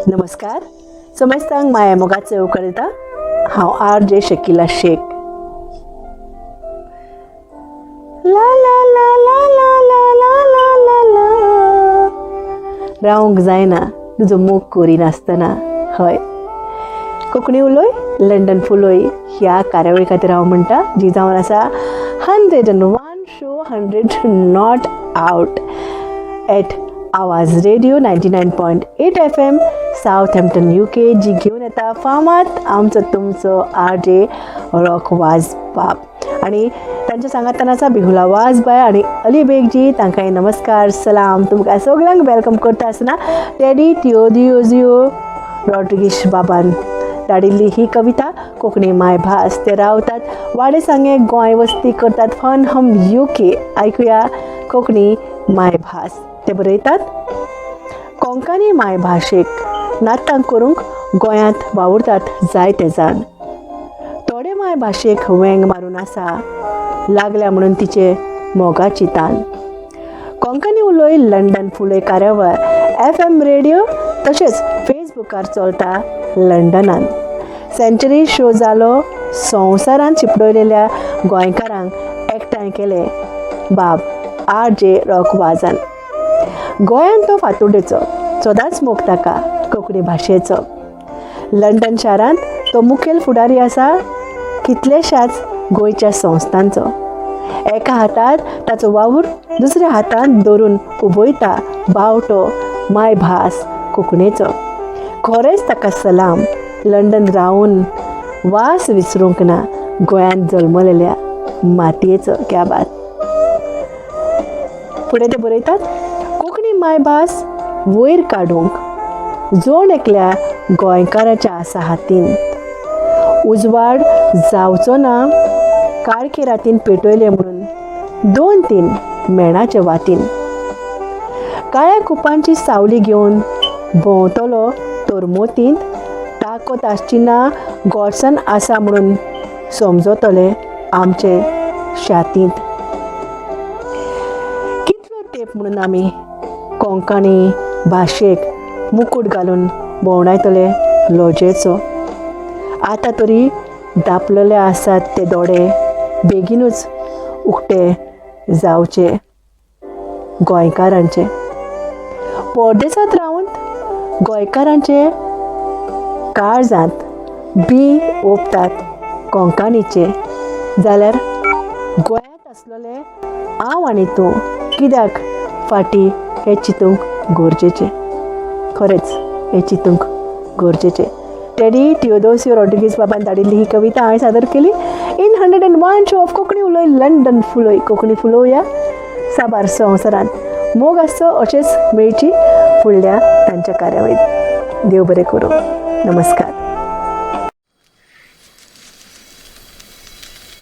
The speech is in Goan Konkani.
नमस्कार समेस्तांक माया मोगाचो येवकार दिता. हांव आर जे शकिला शेख. ला ला ला ला ला ला ला ला ला ला. रावंक जायना तुजो मोग करिनासतना. हय, कोंकणी उलोय लंडन फुलोय ह्या कार्यावळी खातीर हांव म्हणटा, जी जावन आसा 101 show 100 not out at Awaaz radio 99.8 FM Southampton UK, जी घेवन येता फामाद आमचो तुमचो आर जे रॉक वाज बाब आनी तांच्या सांगातान आसा बिहुला वाजबाय आनी अली बेगजी. तांकांय नमस्कार, सलाम. तुमकां सगल्यांक welcome करता आसतना टेडी टियोदियोजियो रॉड्रिगीश बाबान धाडिल्ली ही कविता कोंकणी मायभास. ते रावतात वाडे सांगे, गोंय, वस्ती करतात फर्नहम UK. आयकुया कोंकणी मायभास. ते बरयतात, कोंकणी मायभाशेक नातां करूंक गोंयांत वावुरतात जायते जाण. थोडे मायभाशेक वेंग मारून आसा लागल्या म्हणून तिचे मोगाची तान. कोंकणी उलोय लंडन फुलय कार्यावळ FM radio तशेंच फेसबुकार चलता लंडनान. सेंचुरी शो जालो संवसारान शिंपडयलेल्या गोंयकारांक एकठांय केले बाब आर जे रॉक वाजान. गोंयांत तो फातोडेचो सदांच मोग ताका कोंकणी भाशेचो. लंडन शारांत तो मुखेल फुडारी आसा कितलेशाच गोंयच्या संस्थांचो. एका हातांत ताचो वावर, दुसऱ्या हातांत धरून उबयता बावटो मायभास कोंकणीचो. खरेंच ताका सलाम. लंडन रावन वास विसरूंक ना गोंयांत जल्मलेल्या मातयेचो. क्या बात. फुडें ते बरयतात, कोंकणी मायभास वयर काडूंक जण एकल्या गोंयकाराच्या आसा हातीन. उजवाड जावचो ना काळखे रातीन पेटयले म्हणून दोन तीन मेणाचे वातीन. काळ्या कुपांची सावली घेवन भोंवतलो तर मोतींत ताकत आसची ना गोडसान आसा म्हणून समजतले आमचे शातींत. कितलो तेंप म्हणून आमी कोंकणी भाशेक मुकूट घालून भोंवडायतले लजेचो. आतां तरी दापलेले आसात ते दोडे बेगीनूच उक्ते जावचे गोंयकारांचे. परदेसांत रावन गोंयकारांचे काळजांत बी ओंपतात कोंकणीचे, जाल्यार गोंयांत आसलेले हांव आनी तूं कित्याक फाटीं हें चिंतूंक गरजेचें. खरेंच हें चिंतूंक गरजेचें. टेडी टियोदोसियो रॉड्रिगीस बाबान धाडिल्ली ही कविता हांवें सादर केली in 101 show of Konkani उलोय लंडन फुलोय. कोंकणी फुलोवया साबार संवसारांत. मोग आसचो. अशेंच मेळची फुडल्या तांच्या कार्यावळीत. देव बरें करूं. नमस्कार.